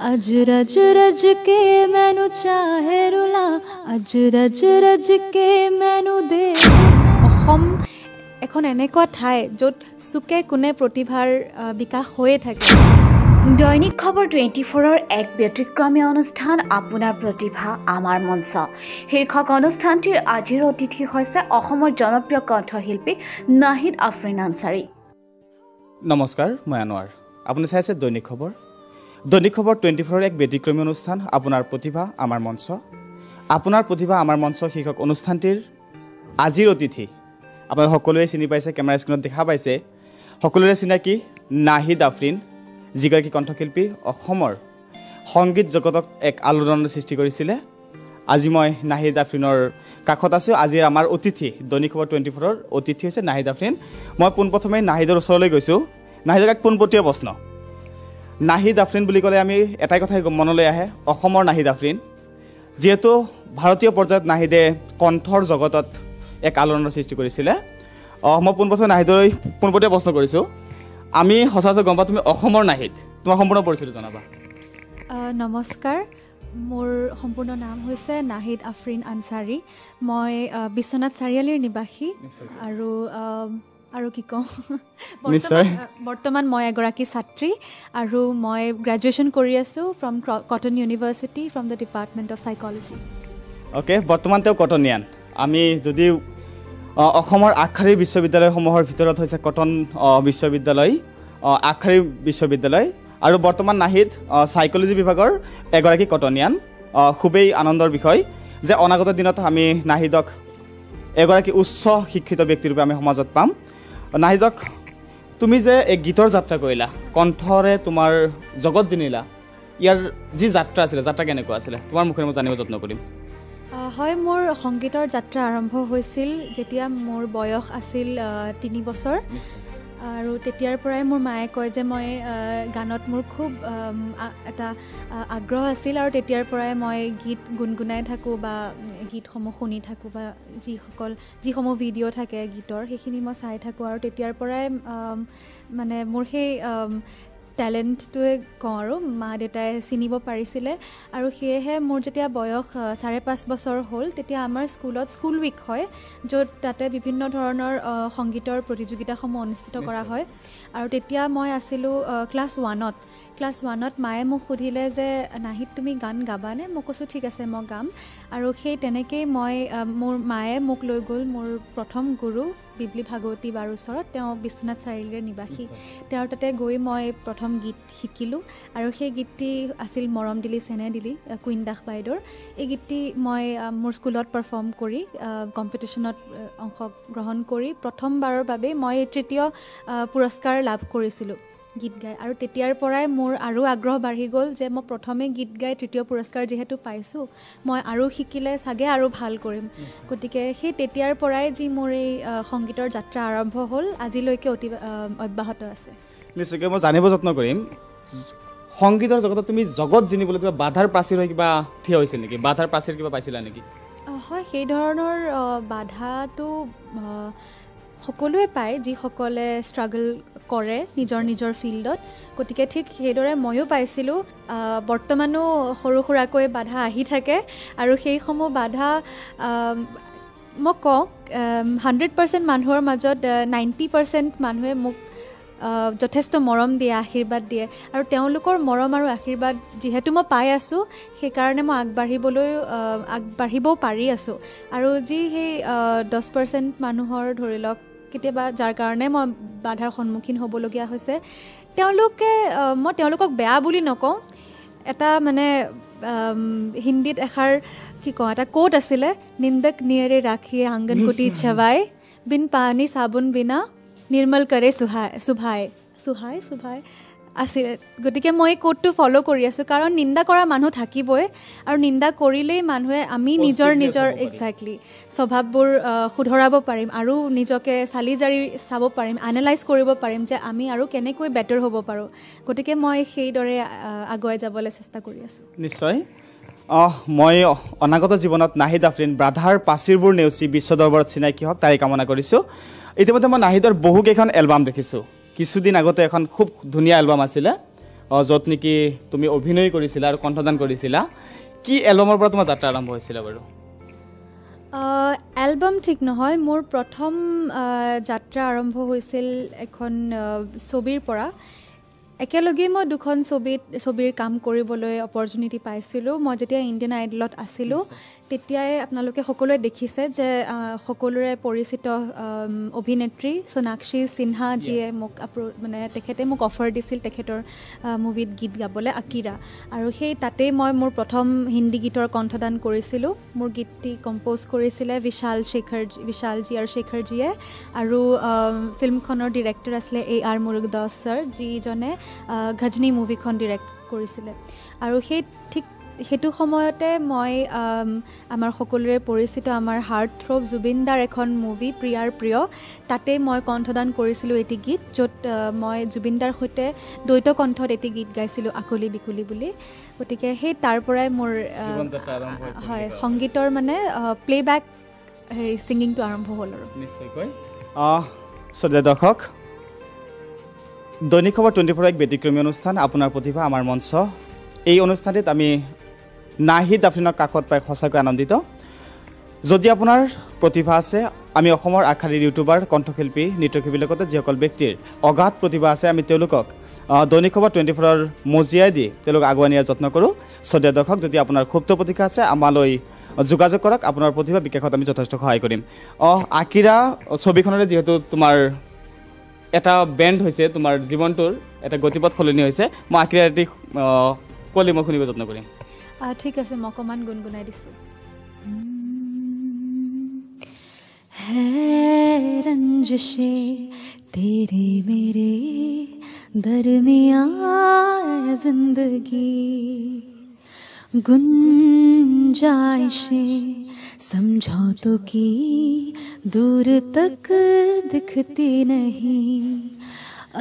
ਅੱਜ ਰਜ ਰਜ ਕੇ ਮੈਨੂੰ ਚਾਹੇ ਰੁਲਾ, ਅੱਜ ਰਜ ਰਜ ਕੇ ਮੈਨੂੰ ਦੇ। অসম এখন এনেকুৱা ঠাই য'ত চুকে কোণে প্ৰতিভাৰ বিকাশ হৈয়ে থাকে। দৈনিক খবৰ 24ৰ এক ব্যতিক্ৰমী অনুষ্ঠান আপোনাৰ প্ৰতিভা আমাৰ মঞ্চ শীৰ্ষক অনুষ্ঠানটিৰ আজিৰ অতিথি হৈছে অসমৰ জনপ্ৰিয় কণ্ঠশিল্পী নাহিদ আফৰিন আনচাৰী। নমস্কাৰ, মই আনোৱাৰ, আপুনি চাই আছে দৈনিক খবৰ। দৈনিক খবৰ 24ৰ এক ব্যতিক্ৰমী অনুষ্ঠান আপোনাৰ প্ৰতিভা আমাৰ মঞ্চ। আপোনাৰ প্ৰতিভা আমাৰ মঞ্চ শীৰ্ষক অনুষ্ঠানটিৰ আজিৰ অতিথি আপোনালোক সকলোৱে চিনি পাইছে, কেমেৰা স্ক্ৰীণত দেখা পাইছে, সকলোৰে চিনাকি নাহিদ আফৰিন, যিগৰাকী কণ্ঠশিল্পী অসমৰ সংগীত জগতক এক আলোড়নৰ সৃষ্টি কৰিছিলে। আজি মই নাহিদ আফৰিনৰ কাষত আছোঁ। আজিৰ আমাৰ অতিথি দৈনিক খবৰ 24ৰ অতিথি হৈছে নাহিদ আফৰিন। মই পোনপ্ৰথমে নাহিদৰ ওচৰলৈ গৈছোঁ। নাহিদক এক পোনপটীয়া প্ৰশ্ন। নাহিদ আফৰিন বুলি ক'লে আমি এটাই কথাই মনলৈ আহে, অসমৰ নাহিদ আফৰিন। যিহেতু ভাৰতীয় পৰ্যায়ত নাহিদে কণ্ঠৰ জগতত এক আলোড়নৰ সৃষ্টি কৰিছিলে। মই পোনপ্ৰথমে নাহিদলৈ পোনপটীয়া প্ৰশ্ন কৰিছোঁ। আমি সচৰাচৰ গম পাওঁ তুমি অসমৰ নাহিদ, তোমাৰ সম্পূৰ্ণ পৰিচয়টো জনাবা। নমস্কাৰ, মোৰ সম্পূৰ্ণ নাম হৈছে নাহিদ আফৰিন আনচাৰী। মই বিশ্বনাথ চাৰিআলিৰ নিবাসী। আৰু আৰু কি কওঁ, বৰ্তমান মই এগৰাকী ছাত্ৰী আৰু মই গ্ৰেজুৱেশ্যন কৰি আছোঁ from Cotton University, from the department of psychology. Okay, বৰ্তমান তেওঁ কটনিয়ান। আমি যদি অসমৰ আগশাৰীৰ বিশ্ববিদ্যালয়সমূহৰ ভিতৰত হৈছে কটন বিশ্ববিদ্যালয়, আগশাৰীৰ বিশ্ববিদ্যালয়, আৰু বৰ্তমান নাহিদ চাইক'লজি বিভাগৰ এগৰাকী কটনিয়ান। খুবেই আনন্দৰ বিষয় যে অনাগত দিনত আমি নাহিদক এগৰাকী উচ্চ শিক্ষিত ব্যক্তিৰূপে আমি সমাজত পাম। নাহিদক, তুমি যে এই গীতৰ যাত্ৰা কৰিলা, কণ্ঠৰে তোমাৰ জগত জিনিলা, ইয়াৰ যি যাত্ৰা আছিলে, যাত্ৰা কেনেকুৱা আছিলে তোমাৰ মুখেৰে মই জানিব যত্ন কৰিম। হয়, মোৰ সংগীতৰ যাত্ৰা আৰম্ভ হৈছিল যেতিয়া মোৰ বয়স আছিল 3 বছৰ। আৰু তেতিয়াৰ পৰাই মোৰ মায়ে কয় যে মই গানত মোৰ খুব এটা আগ্ৰহ আছিল আৰু তেতিয়াৰ পৰাই মই গীত গুণগুণাই থাকোঁ বা গীতসমূহ শুনি থাকোঁ বা যিসমূহ ভিডিঅ' থাকে গীতৰ সেইখিনি মই চাই থাকোঁ। আৰু তেতিয়াৰ পৰাই মানে মোৰ সেই টেলেণ্টটোৱে কওঁ আৰু মা দেউতাই চিনিব পাৰিছিলে। আৰু সেয়েহে মোৰ যেতিয়া বয়স 5.5 বছৰ হ'ল তেতিয়া আমাৰ স্কুলত স্কুল উইক হয়, য'ত তাতে বিভিন্ন ধৰণৰ সংগীতৰ প্ৰতিযোগিতাসমূহ অনুষ্ঠিত কৰা হয়। আৰু তেতিয়া মই আছিলোঁ ক্লাছ 1ত। ক্লাছ 1ত মায়ে মোক সুধিলে যে নাহিদ তুমি গান গাবানে? মই কৈছোঁ ঠিক আছে মই গাম। আৰু সেই তেনেকেই মই মোৰ মায়ে মোক লৈ গ'ল মোৰ প্ৰথম গুৰু বিবলি ভাগৱতী বাৰ ওচৰত। তেওঁ বিশ্বনাথ চাৰিআলিৰে নিবাসী। তেওঁৰ তাতে গৈ মই প্ৰথম গীত শিকিলোঁ আৰু সেই গীতটি আছিল মৰম দিলি চেনেহ দিলি, কুইন দাস বাইদেউৰ। এই গীতটি মই মোৰ স্কুলত পাৰফৰ্ম কৰি কম্পিটিশ্যনত অংশগ্ৰহণ কৰি প্ৰথমবাৰৰ বাবে মই তৃতীয় পুৰস্কাৰ লাভ কৰিছিলোঁ গীত গাই। আৰু তেতিয়াৰ পৰাই মোৰ আৰু আগ্ৰহ বাঢ়ি গ'ল যে মই প্ৰথমে গীত গাই তৃতীয় পুৰস্কাৰ যিহেতু পাইছোঁ, মই আৰু শিকিলে চাগে আৰু ভাল কৰিম। গতিকে সেই তেতিয়াৰ পৰাই যি মোৰ এই সংগীতৰ যাত্ৰা আৰম্ভ হ'ল, আজিলৈকে অতি অব্যাহত আছে। নিশ্চয়কৈ মই জানিব যত্ন কৰিম, সংগীতৰ জগতত তুমি জগত জিনিবলৈ কিবা বাধাৰ প্ৰাচীৰ হৈ কিবা থিয় হৈছিল নেকি? বাধাৰ প্ৰাচীৰ কিবা পাইছিলা নেকি? হয়, সেই ধৰণৰ বাধাটো সকলোৱে পায় যিসকলে ষ্ট্ৰাগল কৰে নিজৰ নিজৰ ফিল্ডত। গতিকে ঠিক সেইদৰে ময়ো পাইছিলোঁ। বৰ্তমানো সৰু সুৰাকৈ বাধা আহি থাকে আৰু সেইসমূহ বাধা মই কওঁ 100% মানুহৰ মাজত 90% মানুহে মোক যথেষ্ট মৰম দিয়ে, আশীৰ্বাদ দিয়ে। আৰু তেওঁলোকৰ মৰম আৰু আশীৰ্বাদ যিহেতু মই পাই আছোঁ, সেইকাৰণে মই আগবাঢ়িবও পাৰি আছোঁ। আৰু যি সেই 10% মানুহৰ ধৰি লওক কেতিয়াবা যাৰ কাৰণে মই বাধাৰ সন্মুখীন হ'বলগীয়া হৈছে, তেওঁলোকে মই তেওঁলোকক বেয়া বুলি নকওঁ। এটা মানে হিন্দীত এষাৰ কি কওঁ, এটা কোট আছিলে, নিন্দক নিয়ৰে ৰাখিয়ে আংগন কুটি ছৱাই, বিন পানী চাবোন বিনা নিৰ্মল কৰে সুহাই সুভাই সুহাই সুভাই আছিলে। গতিকে মই এই কোডটো ফ'ল' কৰি আছোঁ, কাৰণ নিন্দা কৰা মানুহ থাকিবই আৰু নিন্দা কৰিলেই মানুহে আমি নিজৰ নিজৰ একজেক্টলি স্বভাৱবোৰ শুধৰাব পাৰিম আৰু নিজকে চালি জাৰি চাব পাৰিম, এনালাইজ কৰিব পাৰিম যে আমি আৰু কেনেকৈ বেটাৰ হ'ব পাৰোঁ। গতিকে মই সেইদৰে আগুৱাই যাবলৈ চেষ্টা কৰি আছোঁ। নিশ্চয়। মই অনাগত জীৱনত নাহিদ আফৰিন বাধাৰ পাচিৰবোৰ নেওচি বিশ্ব দৰবাৰত চিনাকি হওক তাৰে কামনা কৰিছোঁ। ইতিমধ্যে মই নাহিদৰ বহুকেইখন এলবাম দেখিছোঁ। কিছুদিন আগতে এখন খুব ধুনীয়া এলবাম আছিলে, য'ত নেকি তুমি অভিনয় কৰিছিলা আৰু কণ্ঠদান কৰিছিলা। কি এলবামৰ পৰা তোমাৰ যাত্ৰা আৰম্ভ হৈছিলে বাৰু? এলবাম ঠিক নহয়, মোৰ প্ৰথম যাত্ৰা আৰম্ভ হৈছিল এখন ছবিৰ পৰা। একেলগেই মই দুখন ছবিৰ কাম কৰিবলৈ অপৰচুনিটি পাইছিলোঁ। মই যেতিয়া ইণ্ডিয়ান আইডলত আছিলোঁ তেতিয়াই আপোনালোকে সকলোৱে দেখিছে যে সকলোৰে পৰিচিত অভিনেত্ৰী সোণাক্ষী সিনহা যিয়ে মোক মানে তেখেতে মোক অফাৰ দিছিল তেখেতৰ মুভিত গীত গাবলৈ, আকিৰা। আৰু সেই তাতেই মই মোৰ প্ৰথম হিন্দী গীতৰ কণ্ঠদান কৰিছিলোঁ। মোৰ গীতটি কম্প'জ কৰিছিলে বিশালজী আৰু শেখৰজীয়ে, আৰু ফিল্মখনৰ ডিৰেক্টৰ আছিলে এ আৰ মুৰুগদাস ছাৰ, যিজনে গজনী মুভিখন ডিৰেক্ট কৰিছিলে। আৰু সেই ঠিক সেইটো সময়তে মই আমাৰ সকলোৰে পৰিচিত আমাৰ হাৰ্ট থ্ৰব জুবিন দাৰ এখন মুভি প্ৰিয়াৰ প্ৰিয়, তাতে মই কণ্ঠদান কৰিছিলোঁ এটি গীত, য'ত মই জুবিন দাৰ সৈতে দ্বৈত কণ্ঠত এটি গীত গাইছিলোঁ, আকলি বিকুলি বুলি। গতিকে সেই তাৰ পৰাই মোৰ হয় সংগীতৰ মানে প্লে'বেক হেৰি ছিংগিংটো আৰম্ভ হ'ল। আৰু নিশ্চয়কৈ শ্ৰদ্ধা দৰ্শক, দৈনিক খবৰ 24 এক ব্যতিক্ৰমী অনুষ্ঠান আপোনাৰ প্ৰতিভা আমাৰ মঞ্চ। এই অনুষ্ঠানটিত আমি নাহিদ আফৰিনক কাষত পাই সঁচাকৈ আনন্দিত। যদি আপোনাৰ প্ৰতিভা আছে, আমি অসমৰ আগশাৰীৰ ইউটিউবাৰ, কণ্ঠশিল্পী, নৃত্যশিল্পীৰ লগতে যিসকল ব্যক্তিৰ অগাধ প্ৰতিভা আছে, আমি তেওঁলোকক দৈনিক খবৰ 24ৰ মজিয়াই দি তেওঁলোক আগুৱাই নিয়াৰ যত্ন কৰোঁ। শ্ৰদ্ধা দৰ্শক, যদি আপোনাৰ সুপ্ত প্ৰতিভা আছে, আমালৈ যোগাযোগ কৰক, আপোনাৰ প্ৰতিভা বিকাশত আমি যথেষ্ট সহায় কৰিম। আকিৰা ছবিখনৰে যিহেতু তোমাৰ এটা বেণ্ড হৈছে, তোমাৰ জীৱনটোৰ এটা গতিপথ সলনি হৈছে, মই আকিৰা এটি কলি মই শুনিব যত্ন কৰিম। ঠিক আছে, মই অকণমান গুণগুণাই দিছোঁ। है रंजिशें तेरे मेरे दरमियां जिंदगी, गुंजाइशें समझौतों की दूर तक दिखती नहीं,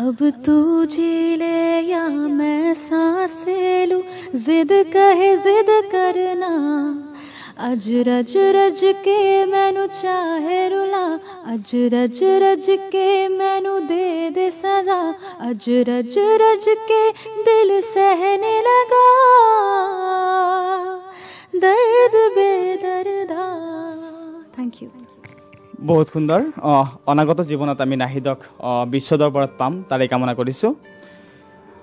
अब तू जी ले या मैं सांसें लूं, जिद कहे जिद करना, अज रज रज के मैनू चाहे रुला, अज रज रज के मैनू दे दे सजा, अज रज रज के दिल सहने लगा, दर्द बेदर्दा। Thank you. বহুত সুন্দৰ। অনাগত জীৱনত আমি নাহিদক বিশ্ব দৰবাৰত পাম, তাৰে কামনা কৰিছোঁ।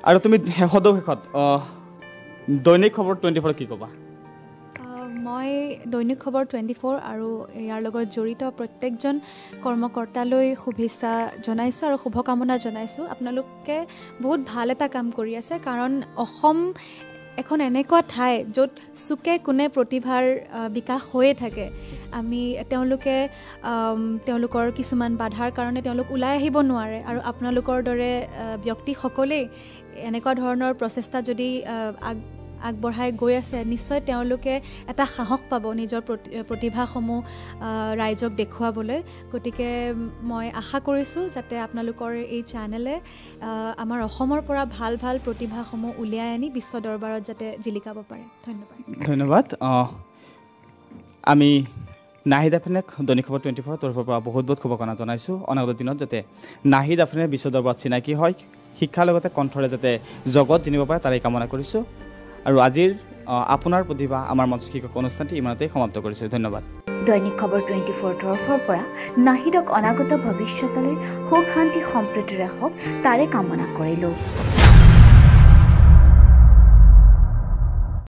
আৰু তুমি শেষত দৈনিক খবৰ 24 কি ক'বা? মই দৈনিক খবৰ 24 আৰু ইয়াৰ লগত জড়িত প্ৰত্যেকজন কৰ্মকৰ্তালৈ শুভেচ্ছা জনাইছোঁ আৰু শুভকামনা জনাইছোঁ। আপোনালোকে বহুত ভাল এটা কাম কৰি আছে, কাৰণ অসম এখন এনেকুৱা ঠাই য'ত চুকে কোণে প্ৰতিভাৰ বিকাশ হৈয়ে থাকে। আমি তেওঁলোকে তেওঁলোকৰ কিছুমান বাধাৰ কাৰণে তেওঁলোক ওলাই আহিব নোৱাৰে, আৰু আপোনালোকৰ দৰে ব্যক্তিসকলেই এনেকুৱা ধৰণৰ প্ৰচেষ্টা যদি আগবঢ়াই গৈ আছে, নিশ্চয় তেওঁলোকে এটা সাহস পাব নিজৰ প্ৰতিভাসমূহ ৰাইজক দেখুৱাবলৈ। গতিকে মই আশা কৰিছোঁ যাতে আপোনালোকৰ এই চেনেলে আমাৰ অসমৰ পৰা ভাল ভাল প্ৰতিভাসমূহ উলিয়াই আনি বিশ্ব দৰবাৰত যাতে জিলিকাব পাৰে। ধন্যবাদ। ধন্যবাদ। আমি নাহিদ আফৰিনক দৈনিক খবৰ 24 তৰফৰ পৰা বহুত বহুত শুভকামনা জনাইছোঁ। অনাগত দিনত যাতে নাহিদ আফৰিনে বিশ্ব দৰবাৰত চিনাকি হয়, শিক্ষাৰ লগতে কণ্ঠৰে যাতে জগত জিনিব পাৰে, তাৰে কামনা কৰিছোঁ। আৰু আজিৰ আপোনাৰ প্ৰতিভা আমাৰ মঞ্চ শিক্ষক অনুষ্ঠানটি ইমানতেই সমাপ্ত কৰিছোঁ। ধন্যবাদ। দৈনিক খবৰ 24 তৰফৰ পৰা নাহিদক অনাগত ভৱিষ্যতলৈ সুখ শান্তি সম্প্ৰীতিৰে হওক তাৰে কামনা কৰিলোঁ।